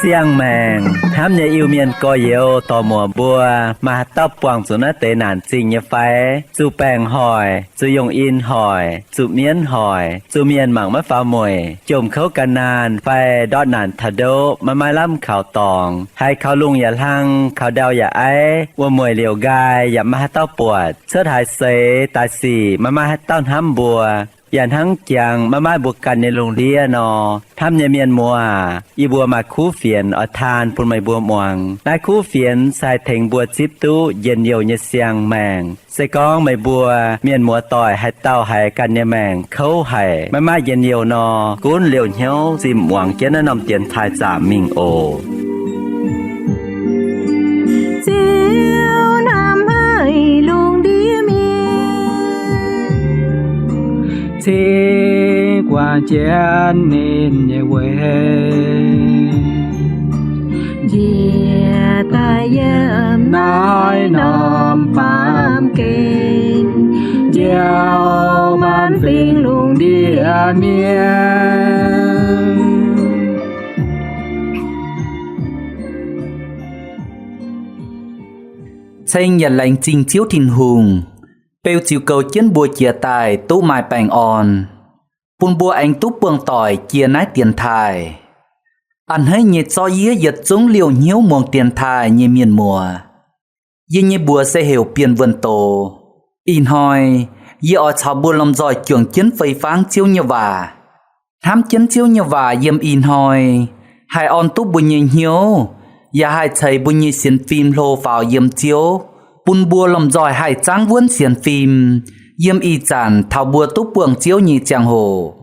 Siang-maengc hnamv nyei Iu-Mienh gorx-youz dorc-muoc mbuo, maaih haaix dauh buangh zuqc naaiv deix naanc zingh nyei fai? Zuqc baengc hoic, zuqc yongh in hoic, zuqc mienv hoic, zuqc mienh mangc maiv faaux mueic, jomc kouv gan naanh fai ndortv naanc taux ndoqv maiv maaih lamh kaux dorngx, haiz kaux lungh yaac hlang, kaux ndau yaac aiv, wuom-mueic liouc nqaai yaac maiv maaih haaix dauh buatc, cuotv haaix seix daaih sic maiv maaih haaix dauh hnamv mbuo, yaac hnangv jangx maiv maaih mbuo ganh nyei lungh ndiev nor, hnamv nyei mienh muoz aac, yie mbuo maaih kuv fienx oix taan bun meih mbuo muangx. Naaiv kuv fienx se haih tengx mbuo zipv duqv njien-youh nyei siang-maengc. Se gorngv meih mbuo mienh muoz-doic haaix dauh haiz ganh nyei maengc kouv haic, maiv maaih njien-youh nor, gunv liouh hnyouv zinh muangx jienv naaiv norm dienx taaih zaamc mingh oc. Ziouv hnamv haic lungh ndiev mienh, cingx guangc jienv ninh nyei weic, njiec daaih yiem naaiv norm baamh gen, njoux maanc fingx lungh ndiev mienh. Ceng yaac laengz zingh Ziouv Tin-Hungh, beu ziux goux jienv mbuo jiex daaih duqv maaih baengh orn, bun mbuo aengx duqv buangh doic jiex naaiv dienx taaih. A'hneiv nyei zorqv yie yietc zungv liouh hnyouv muangx dienx taaih nyei mienh muoz. Yie nyei mbuox se heuc Bienh Wuonh Doz. Ih hnoi yie oix caux mbuo lomh nzoih juangc jienv fei fangv Ziouv nyei waac. Hnamv jienv Ziouv nyei waac yiem ih hnoi haih orn duqv mbuo nyei hnyouv, yaac haih ceix mbuo nyei sienx fim hlo faaux yiem Ziouv, bun mbuo lomh nzoih haih zaangv wuonv sienx fim yiem ih zanc taux mbuo duqv buangh Ziouv nyei ziangh hoc.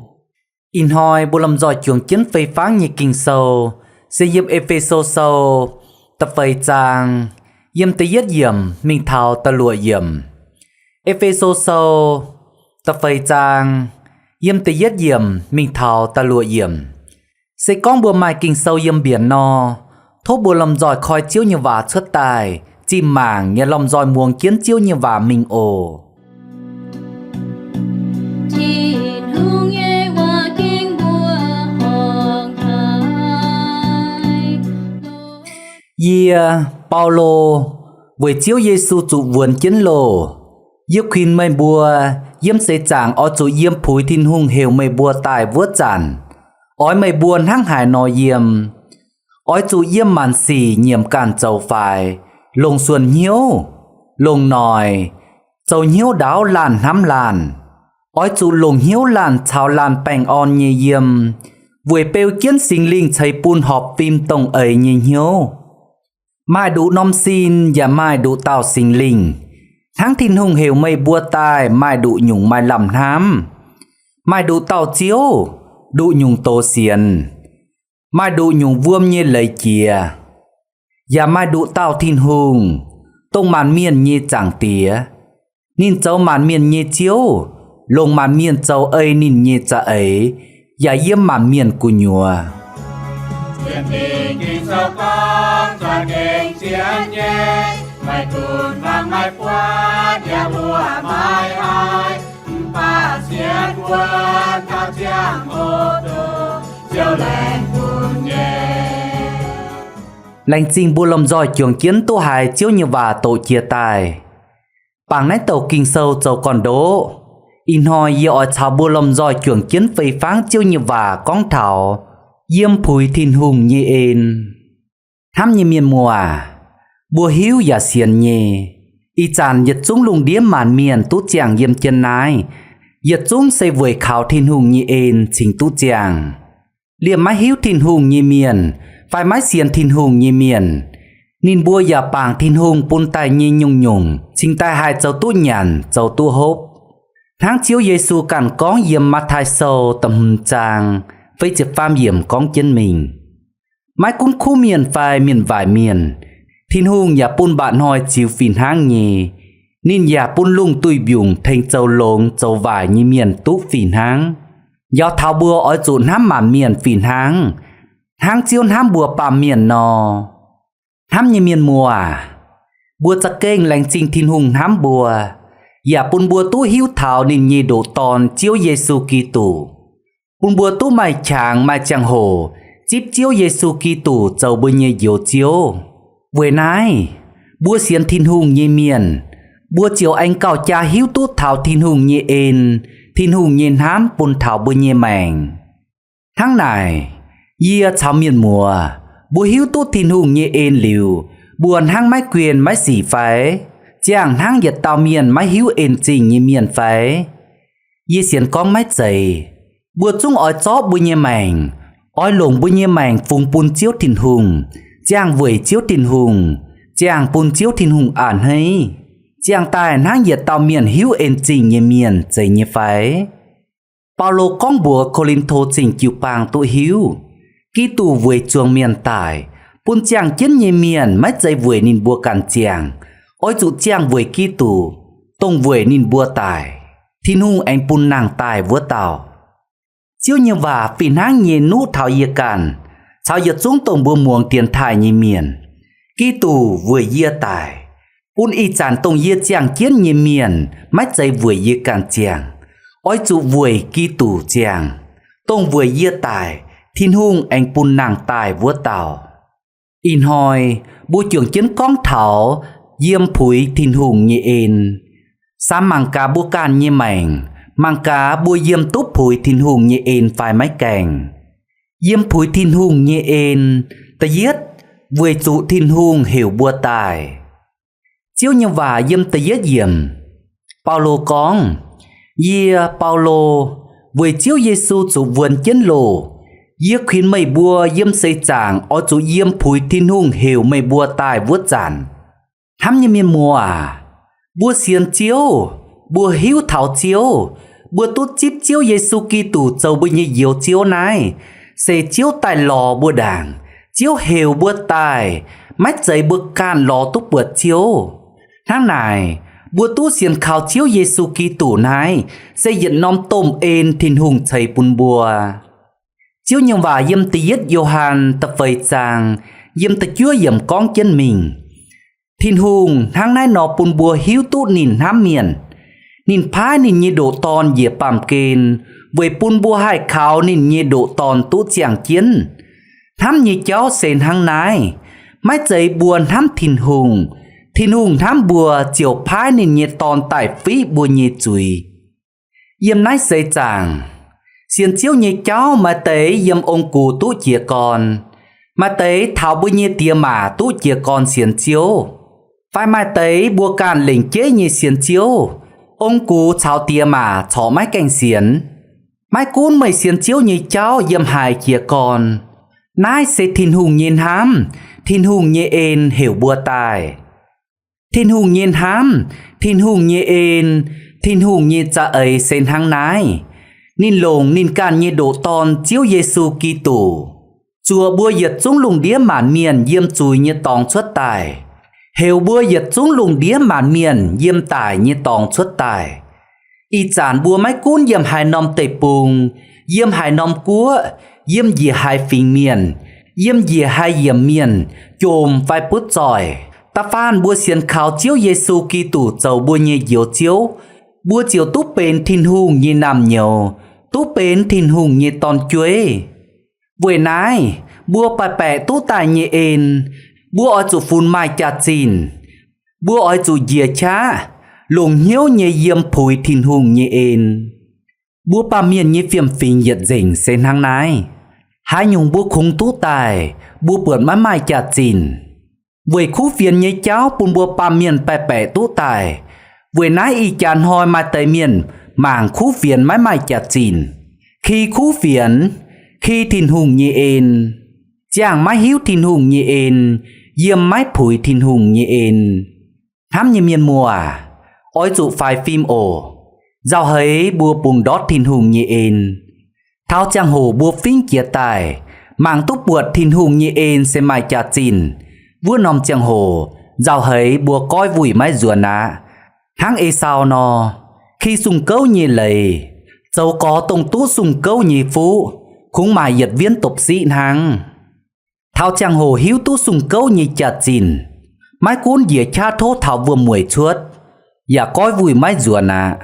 Ih hnoi mbuo lomh nzoih juangc jienv fei fangv nyei Ging-Sou se yiem E^fe^so Sou da'feix zaang, yiem da'yietv yiemc mingh taux da'luoqc yiemc. E^fe^so Sou da'feix zaang, yiem da'yietv yiemc mingh taux da'luoqc yiemc. Se gorngv mbuo maaih Ging-Sou yiem mbienc nor, tov mbuo lomh nzoih koi Ziouv nyei waac cuotv daaih, zinh mangc yaac lomh nzoih muangx jienv Ziouv nyei waac mingh oc. Tin-Hungh nyei waac ging mbuo horngc haic. Yie, Baulo, weic Ziouv Yesu zuqc wuonx jienv loh! Yie kuinx meih mbuo, yiem seix zaangc oix zuqc yiem puix Tin-Hungh heuc meih mbuo daaih wuov zanc, oix meih mbuo hnangv haaix nor yiem. Oix zuqc yiem maanc sic nyiemc ganh zoux faix, longc suonc hnyouv, longc noic, zoux hnyouv ndaauv laanh hnamv laanh. Oix zuqc longc hnyouv laanh caux laanh baengh orn nyei yiem, weic beu jienv Singx Lingh ceix bun horpc fim dongh eix nyei hnyouv. Maaih nduqc norm sin yaac maaih nduqc dauh Singx Lingh, hnangv Tin-Hungh heuc meih mbuo daaih maaih nduqc nyungc maaih lamh hnamv. Maaih nduqc dauh Ziouv, nduqc nyungc doz sienx. Maaih nduqc nyungc wuom nyei leiz jiex. Yaac maaih nduqc dauh Tin-Hungh, dongh maanc mienh nyei Zaangc Diex. Ninh zoux maanc mienh nyei Ziouv, longc maanc mienh zoux ei ninh nyei za'eix, yaac yiem maanc mienh gu'nyuoz. Laengz zingh mbuo lomh nzoih juangc jienv duqv haiz Ziouv nyei waac doqc jiex daaih. Bangc naaiv douc Ging-Sou zoux gorn-ndoqv. Ih hnoi yie oix caux mbuo lomh nzoih juangc jienv fei fangv Ziouv nyei waac gorngv taux yiem puix Tin-Hungh nyei en. Hnamv nyei mienh muoz, mbuo hiuv yaac sienx nyei, ih zanc yietc zungv lungh ndiev maanc mienh duqv ziangh yiem jienv naaiv, yietc zungv se weic kaux Tin-Hungh nyei en cingx duqv ziangh. Liemh maiv hiuv Tin-Hungh nyei mienh fai maiv sienx Tin-Hungh nyei mienh, ninh mbuo yaac bangc Tin-Hungh bun daaih nyei nyungc-nyungc cingx daaih haih zoux duqv nyanc, zoux duqv hopv. Hnangv Ziouv Yesu ganh gorngv yiem Matv^taai Sou da'hmz zaang feix ziepc faam yiemc gorngv jienv mingh. Maiv gunv kuv mienh fai mienh waaic mienh, Tin-Hungh yaac bun mba'hnoi ziux fih hnangv nyei. Ninh yaac bun lungh duih mbiungc tengx zoux longx zoux waaic nyei mienh duqv fih hnangv. Yaac taux mbuo oix zuqc hnamv maanc mienh fih hnangv, hnangv Ziouv hnamv mbuo baamh mienh nor. Hnamv nyei mienh muoz aac, mbuo za'gengh laengz zingh Tin-Hungh hnamv mbuo, yaac bun mbuo duqv hiuv taux ninh nyei ndoqc Dorn, Ziouv Yesu Giduc, bun mbuo duqv maaih qangx maaih ziangh hoc zipv Ziouv Yesu Giduc zoux mbuo nyei Njoux Ziouv. Weic naaiv, mbuo sienx Tin-Hungh nyei mienh, mbuo ziouc aengx gauh jaa hiuv duqv taux Tin-Hungh nyei en, Tin-Hungh nyei hnamv bun taux mbuo nyei maengc. Hnangv naaic, yie caux mienh muoz, mbuo hiuv duqv Tin-Hungh nyei en liuz, mbuo hnangv maiv guen maiv sic fai? Ziangh hnangv yietc dauh mienh maiv hiuv en-zingh nyei mienh fai? Yie sienx gorngv maiv zeiz. Mbuo zungv oix zorqv mbuo nyei maengc, oix longc mbuo nyei maengc fungx bun Ziouv Tin-Hungh, ziangh weic Ziouv Tin-Hungh, ziangh bun Ziouv Tin-Hungh a'hneiv, ziangh daaih hnangv yietc dauh mienh hiuv en-zingh nyei mienh zeiz nyei fai? Baulo gorngv mbuox Ko^lin^to Zingh jiu-baang duqv hiuv, Giduc weic zuangx mienh daic, bun ziangh jienv nyei mienh maiv zeiz weic ninh mbuo ganh ziangh, oix zuqc ziangh weic Giduc, dongh weic ninh mbuo daic, Tin-Hungh aengx bun nangh daaih wuov dauh. Ziouv nyei waac fih hnangv nyei nuqv taux yie ganh caux yietc zungv dongh mbuo muangx dienx taaih nyei mienh. Giduc weic yie daic, bun ih zanc dongh yie ziangh jienv nyei mienh maiv zeiz weic yie ganh ziangh, oix zuqc weic Giduc ziangh, dongh weic yie daic, Tin-Hungh aengx bun nangh daaih wuov dauh. Ih hnoi mbuo juangc jienv gorngv taux yiem puix Tin-Hungh nyei en. Samx mangc gaax mbuo ganh nyei maengc, mangc gaax mbuo yiem duqv puix Tin-Hungh nyei en fai maiv gaengh. Yiem puix Tin-Hungh nyei en, da'yietv, weic zuqc Tin-Hungh heuc mbuo daaih. Ziouv nyei waac yiem da'yietv yiemc, Baulo gorngv, Yie, Baulo, weic Ziouv Yesu zuqc wuonx jienv loh, yie kuinx meih mbuo yiem seix zaangc oix zuqc yiem puix Tin-Hungh heuc meih mbuo daaih wuov zanc. Hnamv nyei mienh muoz aac, mbuo sienx Ziouv, mbuo hiuv taux Ziouv, mbuo duqv zipv Ziouv Yesu Giduc zoux mbuo nyei Njoux Ziouv naaiv, se Ziouv daaih lorz mbuo ndaangc. Ziouv heuc mbuo daaih, maiv zeiz mbuo ganh lorz duqv buatc Ziouv. Hnangv naaic, mbuo duqv sienx kaux Ziouv Yesu Giduc naaiv se yietc norm domh en Tin-Hungh ceix bun mbuo. Ziouv nyei waac yiem da'yietv Yo^han da'feix zaang, yiem da'juov yiemc gorngv jienv mingh, Tin-Hungh hnangv naaiv nor bun mbuo hiuv duqv ninh hnamv mienh. Ninh paaiv ninh nyei ndoqc Dorn njiec baamh gen, weic bun mbuo haih kaux ninh nyei ndoqc Dorn duqv ziangh jienv. Hnamv nyei jauv se hnangv naaiv, maiv zeiz mbuo hnamv Tin-Hungh, Tin-Hungh hnamv mbuo ziouc paaiv ninh nyei Dorn daaih fiqv mbuo nyei zuiz. Yiem naaiv seix zaangc, sienx Ziouv nyei jauv maaih deix yiem ong-gux duqv jiez gorn, maaih deix taux mbuo nyei diex maac duqv jiez gorn sienx Ziouv, fai maaih deix mbuo ganh lengc jeiv nyei sienx Ziouv, ong-gux caux diex maac corc maiv gaengh sienx. Maiv gunv meih sienx Ziouv nyei jauv yiem haaix jiez gorn, naaiv se Tin-Hungh nyei hnamv, Tin-Hungh nyei en heuc mbuo daaih. Tin-Hungh nyei hnamv, Tin-Hungh nyei en, Tin-Hungh nyei za'eix se hnangv naaiv. Ninh longc ninh ganh nyei ndoqc Dorn, Ziouv Yesu Giduc, zuoqc mbuo yietc zungv lungh ndiev maanc mienh yiem zuiz nyei dorngx cuotv daaih, heuc mbuo yietc zungv lungh ndiev maanc mienh yiem daic nyei dorngx cuotv daaih. Ih zanc mbuo maiv gunv yiem haaix norm deic-bung, yiem haaix norm guoqv, yiem njiec haaix fingx mienh, yiem njiec haaix yiemc mienh, jomc fai butv zoih, da'faanh mbuo sienx kaux Ziouv Yesu Giduc zoux mbuo nyei Njoux Ziouv, mbuo ziouc duqv benx Tin-Hungh nyei naamh nyouz, duqv benx Tin-Hungh nyei dorn-jueiv. Weic naaiv, mbuo baeqc baeqc duqv daaih nyei en, mbuo oix zuqc funx maaih jaax-zinh. Mbuo oix zuqc njiec qaqv, longc hnyouv nyei yiem puix Tin-Hungh nyei en. Mbuo baamh mienh nyei fiem-fingx yietc nzengc se hnangv naaiv. Haaix nyungc mbuo kungx duqv daaih, mbuo buatc maiv maaih jaax-zinh. Weic kuv fienx nyei jauv bun mbuo baamh mienh baeqc baeqc duqv daaih. Weic naaiv ih jaax hnoi maaih deix mienh mangc kuv fienx maiv maaih jaax-zinh, ki kuv fienx, ki Tin-Hungh nyei en. Ziangh maiv hiuv Tin-Hungh nyei en, yiem maiv puix Tin-Hungh nyei en. Hnamv nyei mienh muoz, oix zuqc faix fim oc. Nzauh heix mbuo bungx ndortv Tin-Hungh nyei en. Taux ziangh hoc mbuo fingx jiez daaih, mangc duqv buatc Tin-Hungh nyei en se maaih jaax-zinh, wuov norm ziangh hoc nzauh heix mbuo goiv wuic maiv nzuonx aqv. Hnangv Esaau nor, ki sung gouv nyei leiz, zoux gorx dongh duqv sung gouv nyei fuqv, kungx maaih yietc wienv dopc-siqv hnangv. Taux ziangh hoc hiuv duqv sung gouv nyei jaax-zinh, maiv gunv njiec qaqv tov taux wuom-mueic cuotv, yaac goiv wuih maiv nzuonx aqv.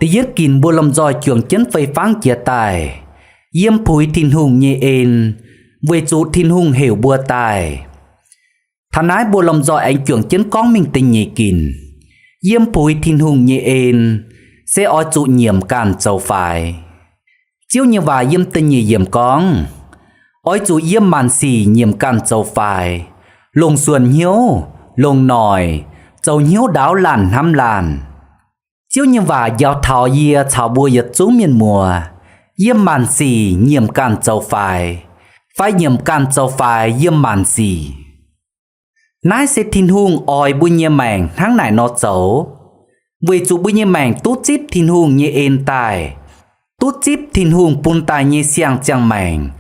Da'yietv ginc mbuo lomh nzoih juangc jienv fei fangv jiex daaih, yiem puix Tin-Hungh nyei en, weic zuqc Tin-Hungh heuc mbuo daaih. Taux naaiv mbuo lomh nzoih aengx juangc jienv gorngv mingh da'nyeic ginc, yiem puix Tin-Hungh nyei en, se oix zuqc nyiemc ganh zoux faix. Ziouv nyei waac yiem da'nyeic yiemc gorngv, oix zuqc yiem maanc sic nyiemc ganh zoux faix, longc suonc hnyouv, longc noic, zoux hnyouv ndaauv laanh hnamv laanh. Ziouv nyei waac njaaux taux yie caux mbuo yietc zungv mienh muoz, yiem maanc sic nyiemc ganh zoux faix, fai nyiemc ganh zoux faix yiem maanc sic. Naaiv se Tin-Hungh oix mbuo nyei maengc hnangv naaic nor zoux, weic zuqc mbuo nyei maengc duqv zipv Tin-Hungh nyei en daaih, duqv zipv Tin-Hungh bun daaih nyei siang-ziangh maengc.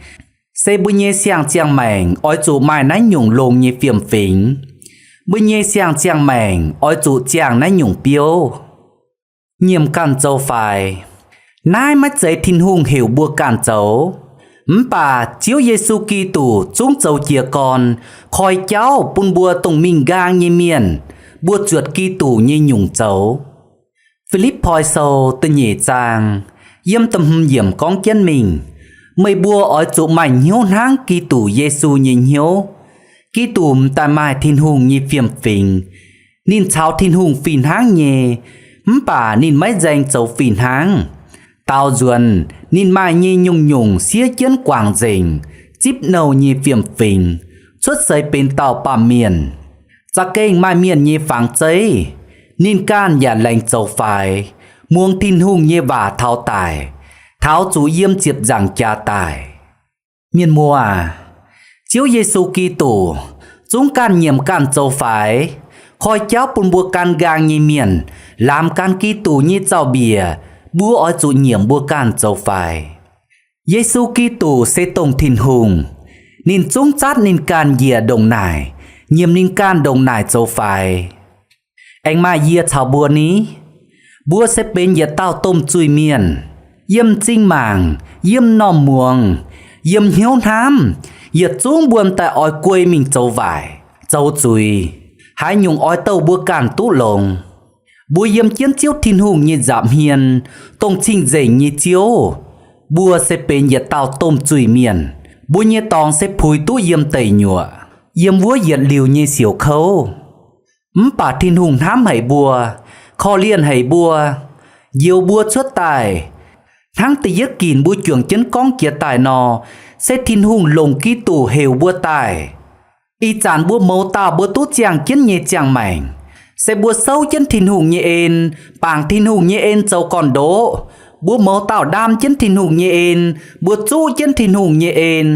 Se mbuo nyei siang-ziangh maengc oix zuqc maaih naaiv nyungc longx nyei fiem-fingx. Mbuo nyei siang-ziangh maengc oix zuqc ziangh naaiv nyungc biouv. Nyiemc ganh zoux faix. Naaiv maiv zeiz Tin-Hungh heuc mbuo ganh zoux, mv baac Ziouv Yesu Giduc zungv zoux jiez gorn koi jauv bun mbuo dongh mingh nqaang nyei mienh, mbuo zuotc Giduc nyei nyungc zoux. Fi^lipv^poi Sou da'nyeic zaang, yiem da'hmz yiemc gorngv jienv mingh, meih mbuo oix zuqc maaih hnyouv hnangv Giduc Yesu nyei hnyouv. Giduc m'daaih maaih Tin-Hungh nyei fiem-fingx. Ninh caux Tin-Hungh fih hnangv nyei, mv baac ninh maiv nzaeng zoux fih hnangv. Daaux nzuonx ninh maaih nyei nyungc-nyungc siev jienv guangc nzengc, zipv nouh nyei fiem-fingx, cuotv seix benx dauh baamh mienh, za'gengh maaih mienh nyei fangx zeiv. Ninh ganh yaac laengz zoux faix, muangx Tin-Hungh nyei waac taux daic, taux zuqc yiem ziepc nzaangc jaax daic. Mienh muoz aac, Ziouv Yesu Giduc zungv ganh nyiemc ganh zoux faix, koi jauv bun mbuo gan nqaang nyei mienh lamz gan Giduc nyei zaux-mbiec. Mbuo oix zuqc nyiemc mbuo ganh zoux faix. Yesu Giduc se dongh Tin-Hungh. Ninh zungv zatv ninh ganh njiec ndongc naaic, nyiemc ninh ganh ndongc naaic zoux faix. Aengx maaih yie caux mbuo ni? Mbuo se benx yietc dauh domh zuiz-mienh, yiem m'zing mangc, yiem m'normh muangx, yiem hnyouv hnamv, yietc zungv mbuo m'daaih oix guei mingh zoux waaic, zoux zuiz. Haaix nyungc oix douh mbuo ganh duqv longx? Mbuo yiem jienv Ziouv Tin-Hungh nyei nza'hmien, dongh cing-nzengc nyei Ziouv. Mbuo se benx yietc dauh domh zuiz-mienh. Mbuo nyei dorngx se puix duqv yiem deic nyuoqc, yiem wuov yietc liuz nyei siouc kouv. Mv baac Tin-Hungh hnamv haic mbuo, korv-lienh haic mbuo, njoux mbuo cuotv daaih. Hnangv da'yietv ginc mbuo juangc jienv gorngv jiex daaih nor, se Tin-Hungh longc Giduc heuc mbuo daaih. Ih zanc mbuo mouz dauh mbuo duqv ziangh jienv nyei ziangh maengc, se mbuo souv jienv Tin-Hungh nyei en, bangc Tin-Hungh nyei en zoux gorn-ndoqv. Mbuo mouz dauh ndaam jienv Tin-Hungh nyei en, mbuo zuqv jienv Tin-Hungh nyei en.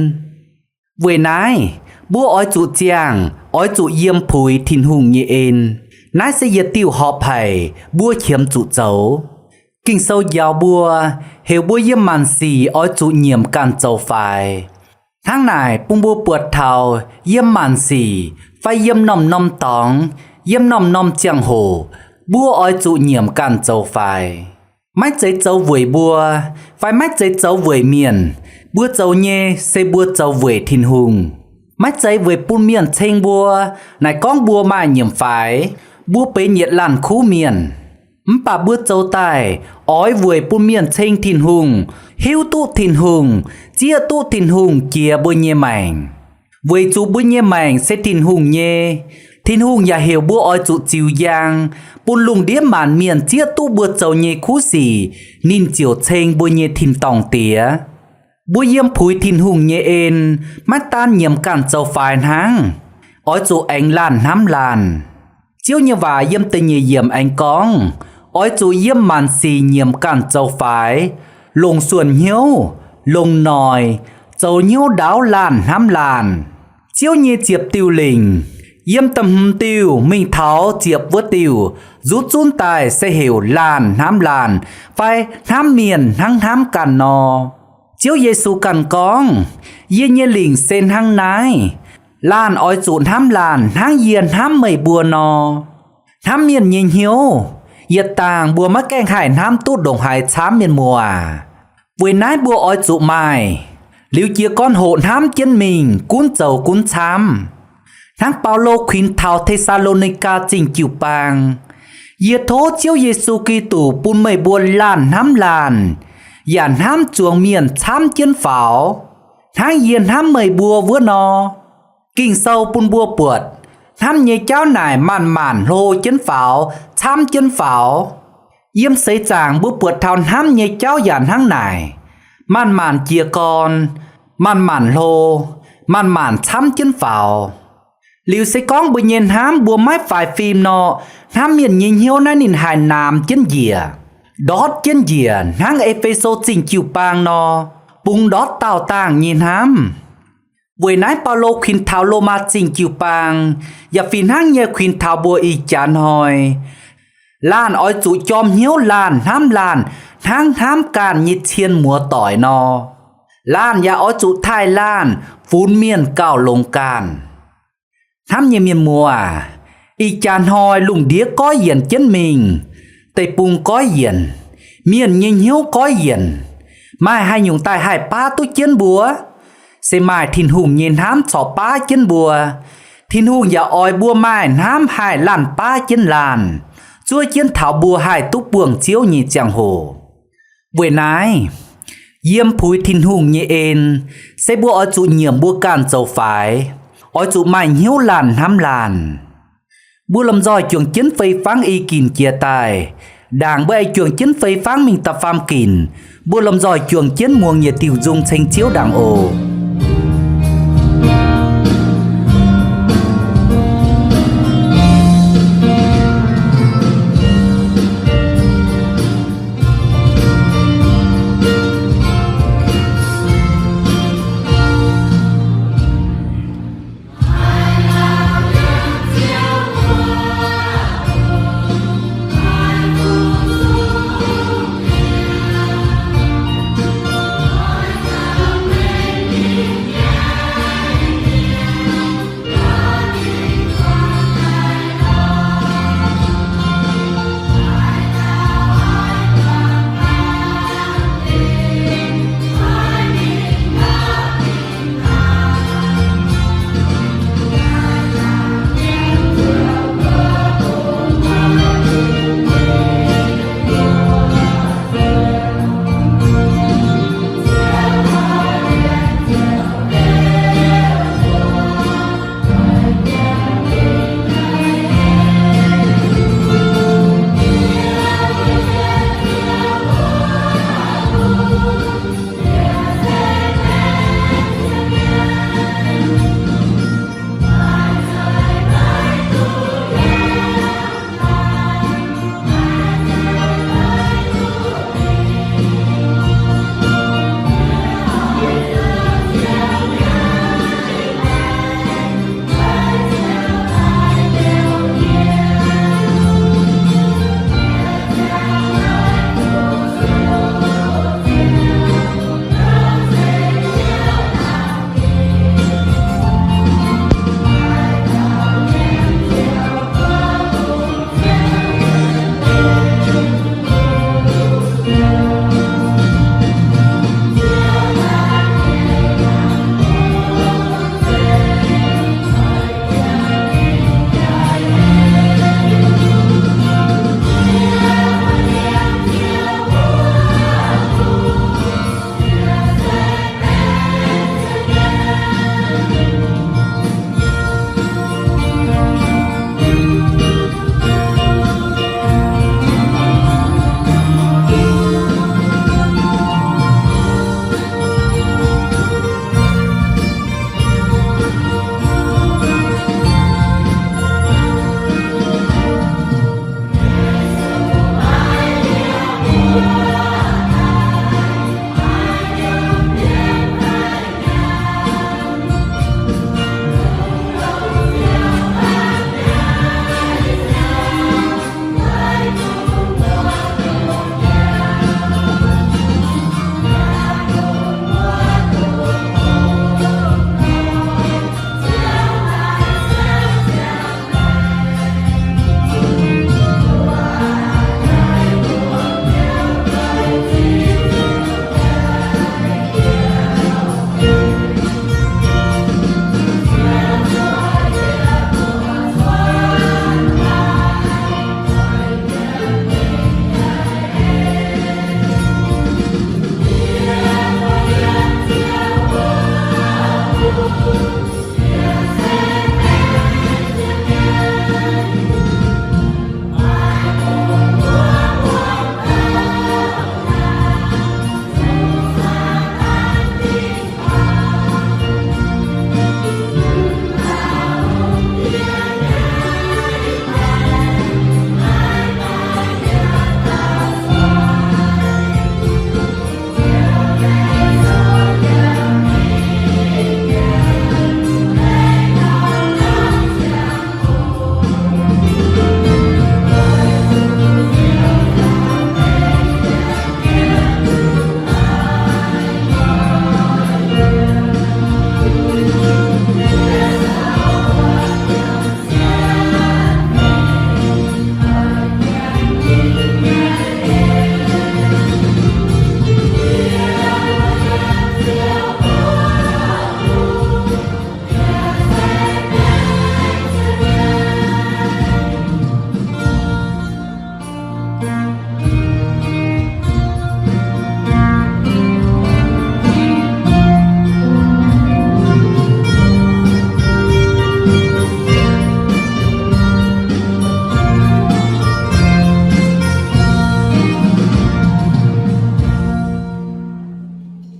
Weic naaiv, mbuo oix zuqc ziangh, oix zuqc yiem puix Tin-Hungh nyei en. Naaiv se yietc diuh horpc haic mbuo qiemx zuqc zoux. Ging-Sou njaaux mbuo, heuc mbuo yiem maanc sic oix zuqc nyiemc ganh zoux faix. Hnangv naaic bun mbuo buatc taux yiem maanc sic fai yiem norm-norm dorngx, yiem norm-norm ziangh hoc, mbuo oix zuqc nyiemc ganh zoux faix. Maiv zeiz zoux weic mbuo, fai maiv zeiz zoux weic mienh. Mbuo zoux nyei se mbuo zoux weic Tin-Hungh. Maiv zeiz weic bun mienh ceng mbuo, naaic gorngv mbuo maaih nyiemc faix, mbuo benx yietc laanh kuv mienh. Mv baac mbuo zoux daaih oix weic bun mienh ceng Tin-Hungh, hiuv duqv Tin-Hungh, zieqv duqv Tin-Hungh jiex mbuo nyei maengc. Weic zuqc mbuo nyei maengc se Tin-Hungh nyei, Tin-Hungh yaac heuc mbuo oix zuqc ziux njang, bun lungh ndiev maanc mienh zieqv duqv mbuo zoux nyei kuv sic, ninh ziouc ceng mbuo nyei tin-dorngh Diex. Mbuo yiem puix Tin-Hungh nyei en, maiv daan nyiemc ganh zoux faix hnangv, oix zuqc aengx laanh hnamv laanh. Ziouv nyei waac yiem da'nyeic yiemc aengx gorngv, oix zuqc yiem maanc sic nyiemc ganh zoux faix, longc suonc hnyouv, longc noic, zoux hnyouv ndaauv laanh hnamv laanh. Ziouv nyei ziepc diuh lingc, yiem da'hmz diuh mingh taux ziepc wuov diuh, nzuqc zunv daaih se heuc laanh hnamv laanh fai hnamv mienh hnangv hnamv ganh nor. Ziouv Yesu ganh gorngv, yie nyei lingc se hnangv naaiv, laanh oix zuqc hnamv laanh hnangv yie hnamv meih mbuo nor. Hnamv mienh nyei hnyouv, yietc dangh mbuo maiv gaengh haih hnamv duqv ndongc haaix camv, mienh muoz. Weic naaiv mbuo oix zuqc maaih liuz jiez gorn hoqc hnamv jienv mingh gunv zoux gunv camv. Hnangv Baulo kuinx taux Te^saa^lo^ni^gaa Zingh Jiu-Baang, Yie tov Ziouv Yesu Giduc bun meih mbuo laanh hnamv laanh, yaac hnamv zuangx mienh camv jienv faaux, hnangv yie hnamv meih mbuo wuov nor. Ging-Sou bun mbuo buatc, hnamv nyei jauv naaic maanc-maanc hlo jienv faaux, camv jienv faaux. Yiem seix zaangc mbuo buatc taux hnamv nyei jauv yaac hnangv naaic, maanc-maanc jiez gorn, maanc-maanc hlo, maanc-maanc camv jienv faaux. Liuz se gorngv mbuo nyei hnamv mbuo maiv faix fim nor, hnamv mienh nyei hnyouv naaiv ninh haih naamx jienv njiec, ndortv jienv njiec hnangv E^fe^so Zingh Jiu-Baang nor, bungx ndortv daauh dangh nyei hnamv. Weic naaiv Baulo kuinx taux Lomaa Zingh Jiu-Baang yaac fih hnangv nyei kuinx taux mbuo ih jaax hnoi. Laanh oix zuqc jorm hnyouv laanh hnamv laanh hnangv hnamv ganh nyei cien muoz-doic nor. Laanh yaac oix zuqc taaih laanh funx mienh gauh longx ganh. Hnamv nyei mienh muoz aac, ih jaax hnoi lungh ndiev goiv yienc jienv mingh, deic-bung goiv yienc, mienh nyei hnyouv goiv yienc, maaih haaix nyungc daaih haih baav duqv jienv mbuo? Se maaih Tin-Hungh nyei hnamv corc baav jienv mbuo. Tin-Hungh yaac oix mbuo maaih hnamv haih laanh baav jienv laanh, zuov jienv taux mbuo haih duqv buangh Ziouv nyei ziangh hoc. Weic naaiv, yiem puix Tin-Hungh nyei en, se mbuo oix zuqc nyiemc mbuo ganh zoux faix, oix zuqc maaih hnyouv laanh hnamv laanh. Mbuo lomh nzoih juangc jienv fei fangv i ginc jiez daaih. Ndaangc mbuo aengx juangc jienv fei fangv mingh da'faam ginc, mbuo lomh nzoih juangc jienv muangx yietc diuh nzung ceng Ziouv ndaangc oc.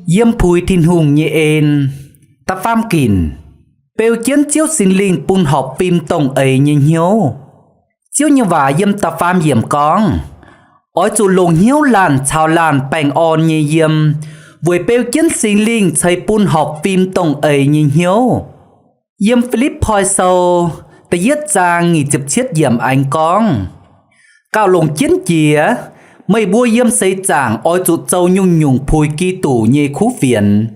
Yiem puix Tin-Hungh nyei en. Da'faam ginc, beu jienv Ziouv Singx Lingh bun horpc fim dongh eix nyei hnyouv. Ziouv nyei waac yiem da'faam yiemc gorngv, oix zuqc longc hnyouv laanh caux laanh baengh orn nyei yiem, weic beu jienv Singx Lingh ceix bun horpc fim dongh eix nyei hnyouv. Yiem Fi^lipv^poi Sou da'yietv zaang nyic ziepc cietv yiemc aengx gorngv, gauh longc jienv jiex, meih mbuo yiem seix zaangc oix zuqc zoux nyungc-nyungc puix Giduc nyei kuv fienx.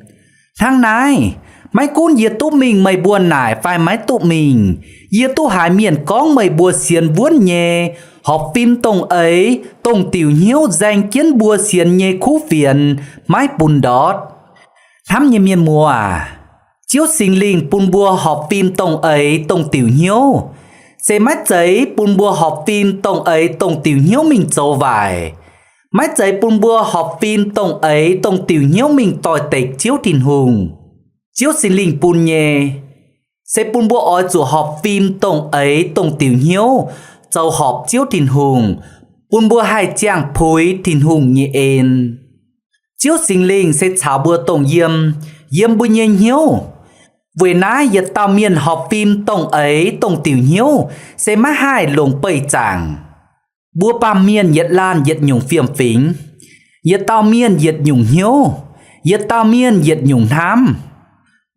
Hnangv naaiv, maiv gunv yie duqv mingh meih mbuo naaic fai maiv duqv mingh, yie duqv haiz mienh gorngv meih mbuo sienx wuonv nyei, horpc fim dongh eix, dongh diuc hnyouv nzaeng jienv mbuo sienx nyei kuv fienx, maiv bun ndortv. Hnamv nyei mienh muoz aac, Ziouv Singx Lingh bun mbuo horpc fim dongh eix dongh diuc hnyouv, se maiv zeiz bun mbuo horpc fim dongh eix dongh diuc hnyouv mingh zoux waaic, maiv zeiz bun mbuo horpc fim dongh eix dongh diuc hnyouv mingh doix-dekc Ziouv Tin-Hungh. Ziouv Singx Lingh bun nyei, se bun mbuo oix zuqc horpc fim dongh eix dongh diuc hnyouv zoux horpc Ziouv Tin-Hungh, bun mbuo haih ziangh puix Tin-Hungh nyei en. Ziouv Singx Lingh se caux mbuo dongh yiem, yiem mbuo nyei hnyouv. Weic naaiv yietc dauh mienh horpc fim dongh eix dongh diuc hnyouv se maiv haih longc beih zaangc. Mbuo baamh mienh yietc laanh yietc nyungc fiem-fingx, yietc dauh mienh yietc nyungc hnyouv, yietc dauh mienh yietc nyungc hnamv.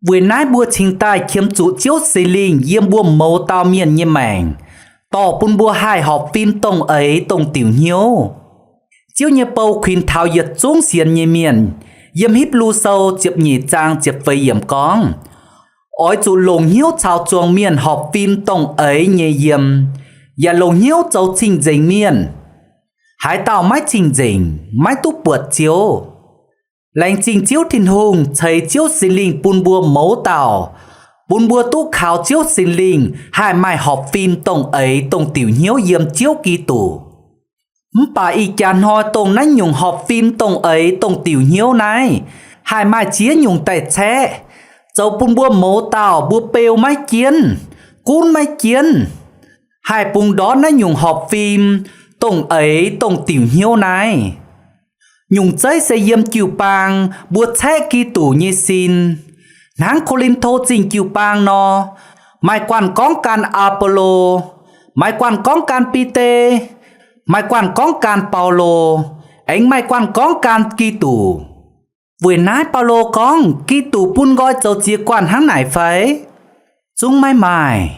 Weic naaiv mbuo cingx daaih qiemx zuqc Ziouv Singx Lingh yiem mbuo mouz dauh mienh nyei maengc, dorh bun mbuo haih horpc fim dongh eix dongh diuc hnyouv. Ziouv nyei bou kuinx taux yietc zungv sienx nyei mienh. Yiem Hipv^lu Sou ziepc nyeic zaang ziepc feix yiemc gorngv, oix zuqc longc hnyouv caux zuangx mienh horpc fim dongh eix nyei yiem, yaac longc hnyouv zoux cing-nzengc mienh. Haaix dauh maiv cing-nzengc, maiv duqv buatc Ziouv. Laengz zingh Ziouv Tin-Hungh ceix Ziouv Singx Lingh bun mbuo mouz dauh, bun mbuo duqv kaux Ziouv Singx Lingh haih maaih horpc fim dongh eix dongh diuc hnyouv yiem Ziouv Giduc. Mv baac ih jaax hnoi dongh naaiv nyungc horpc fim dongh eix dongh diuc hnyouv naaiv haih maaih ziex nyungc daaih caeqv, zoux bun mbuo mouz dauh mbuo beu maiv jienv, gunv maiv jienv, haih bungx ndortv naaiv nyungc horpc fim dongh eix dongh diuc hnyouv naaiv. Nyungc zeiv se yiem jiu-baang mbuo caeqv Giduc nyei sin. Hnangv Ko^lin^to Zingh jiu-baang nor, maaih guanh gorngv gan Apolo, maaih guanh gorngv gan Bide, maaih guanh gorngv gan Baulo, aengx maaih guanh gorngv gan Giduc. Weic naaiv Baulo gorngv Giduc bun nqoi zoux ziex guanh hnangv naaic fai? Zungv maiv maaih.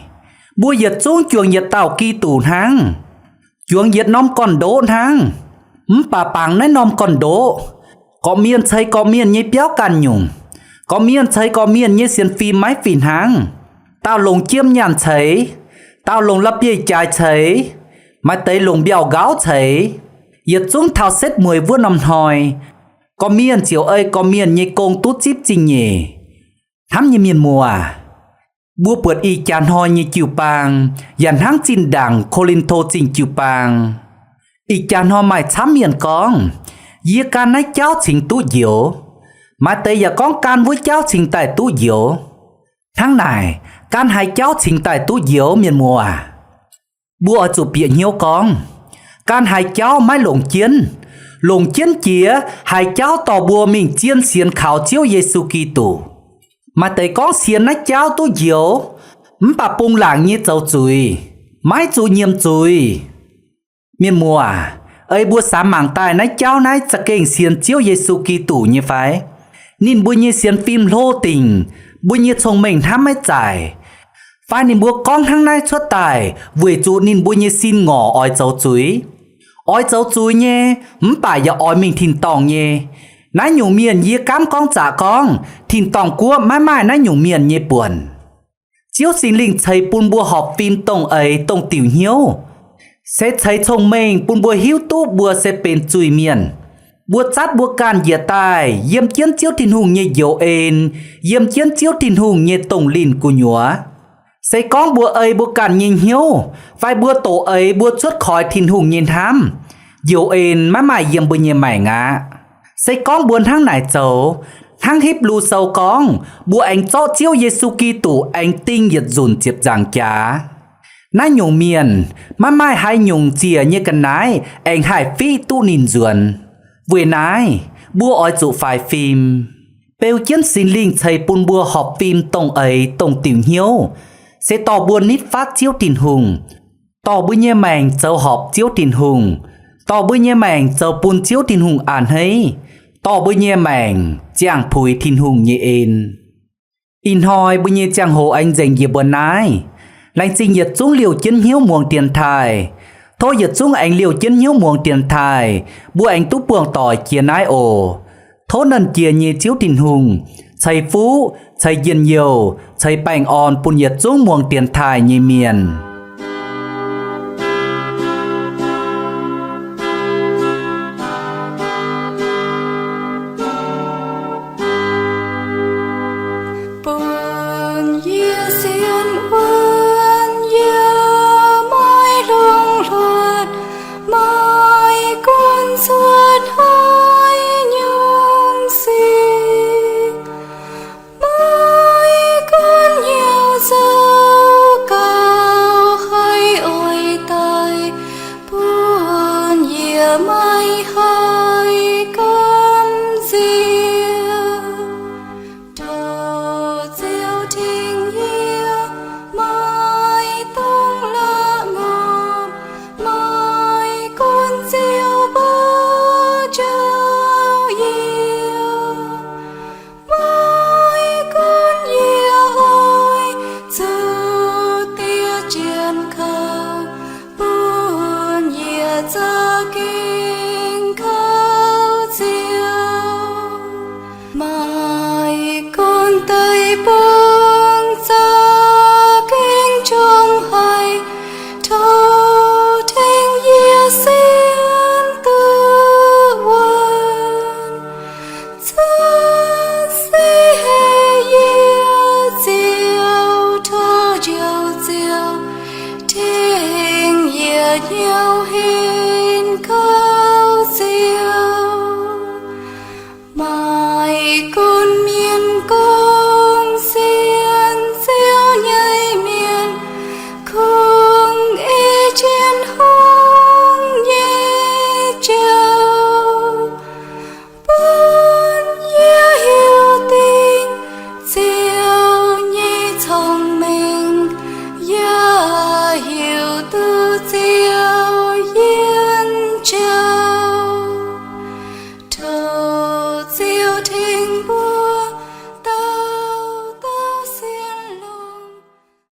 Mbuo yietc zungv juangc yietc dauh Giduc hnangv, juangc yietc norm gorn-ndoqv hnangv, mv baac bangc naaiv norm gorn-ndoqv, gorqv-mienh ceix gorqv-mienh nyei biauv ganh nyungc, gorqv-mienh ceix gorqv-mienh nyei sienx fim maiv fih hnangv. Dauh longc jiem nyaanh ceix, dauh longc la'bieiv-jaaix ceix, maaih deix longc mbiauh-nqauv ceix. Yietc zungv taux setv mueiz wuov norm hnoi, gorqv-mienh ziouc ei gorqv-mienh nyei gong duqv zipv zingh nyeic. Hnamv nyei mienh muoz, mbuo buatc ih jaax hnoi nyei jiu-baang yaac hnangv zinh ndaangc Ko^lin^to Zingh jiu-baang. Ih jaax hnoi maaih camv mienh gorngv, yie gan naaiv jauv cingx duqv njoux. Maaih deix yaac gorngv gan wuov jauv cingx daaih duqv njoux. Hnangv naaic, gan haaix jauv cingx daaih duqv njoux, mienh muoz? Mbuo oix zuqc bieqc hnyouv gorngv, gan haaix jauv maiv longc jienv. Longc jienv jiex haaix jauv dorh mbuo mingh zien sienx kaux Ziouv Yesu Giduc. Maaih deix gorngv sienx naaiv jauv duqv njoux, mv baac bungx laangc nyei zoux zuiz, maiv zuqc nyiemc zuiz. Mienh muoz, ei mbuo samx mangc daaih naaiv jauv naaiv za'gengh sienx Ziouv Yesu Giduc nyei fai? Ninh mbuo nyei sienx fim hlo dingc, mbuo nyei cong-mengh hnamv maiv zaaic, fai ninh mbuo gorngv hnangv naaiv cuotv daaih weic zuqc ninh mbuo nyei sin ngorc oix zoux zuiz, oix zoux zuiz nyei, mv baac yaac oix mingh tin-dorngh nyei. Naaiv nyungc mienh yie gaamv gorngv zaqc gorngv tin-dorngh guoqv maiv maaih naaiv nyungc mienh nyei buonc. Ziouv Singx Lingh ceix bun mbuo horpc fim dongh eix dongh diuc hnyouv, se ceix cong-mengh bun mbuo hiuv duqv mbuo se benx zuiz-mienh. Mbuo zatv mbuo ganh njiec daaih yiem jienv Ziouv Tin-Hungh nyei njoux en, yiem jienv Ziouv Tin-Hungh nyei dongh linh gu'nyuoz. Se gorngv mbuo ei mbuo ganh nyei hnyouv fai mbuo doqc eix mbuo cuotv koix Tin-Hungh nyei hnamv, njoux en maiv maaih yiem mbuo nyei maengc aqv. Se gorngv mbuo hnangv naaic zoux, hnangv Hipv^lu Sou gorngv, mbuo aengx zorqv Ziouv Yesu Giduc aengx ding yietc nzunc ziepc nzaangc jaax. Naaiv nyungc mienh maiv maaih haaix nyungc ziec nyei ga'naaiv aengx haih fiqv duqv ninh nzuonx. Weic naaiv, mbuo oix zuqc faix fim. Beu jienv Singx Lingh ceix bun mbuo horpc fim dongh eix dongh diuc hnyouv, se dorh mbuo nitv fatv Ziouv Tin-Hungh, dorh mbuo nyei maengc zoux horpc Ziouv Tin-Hungh, dorh mbuo nyei maengc zoux bun Ziouv Tin-Hungh a'hneiv, dorh mbuo nyei maengc ziangh puix Tin-Hungh nyei en. Ih hnoi mbuo nyei ziangh hoc aengx nzengc njiec mbuo naaiv. Laengz zingh yietc zungv liouh jienv hnyouv muangx dienx taaih. Tov yietc zungv aengx liouh jienv hnyouv muangx dienx taaih, mbuo aengx duqv buangh doic jiex naaiv oc. Tov Nernh Jiex nyei Ziouv Tin-Hungh ceix fuqv, ceix njien-youh, ceix baengh orn bun yietc zungv muangx dienx taaih nyei mienh. Bun yie sienx wuonv yie, maiv longc hluotc, maiv gunv cuotv haaix nyungc sic, maiv gunv hnyouv zoux gauh haih oix daaih, bun yie maiv haih gamh nziex. Tov Ziouv tengx yie, maiv dungx la'ngorpc, maiv gunv Ziouv mbuo njoux yie, maiv gunv yie oix zuqc diev jienv kaux, bun yie zoux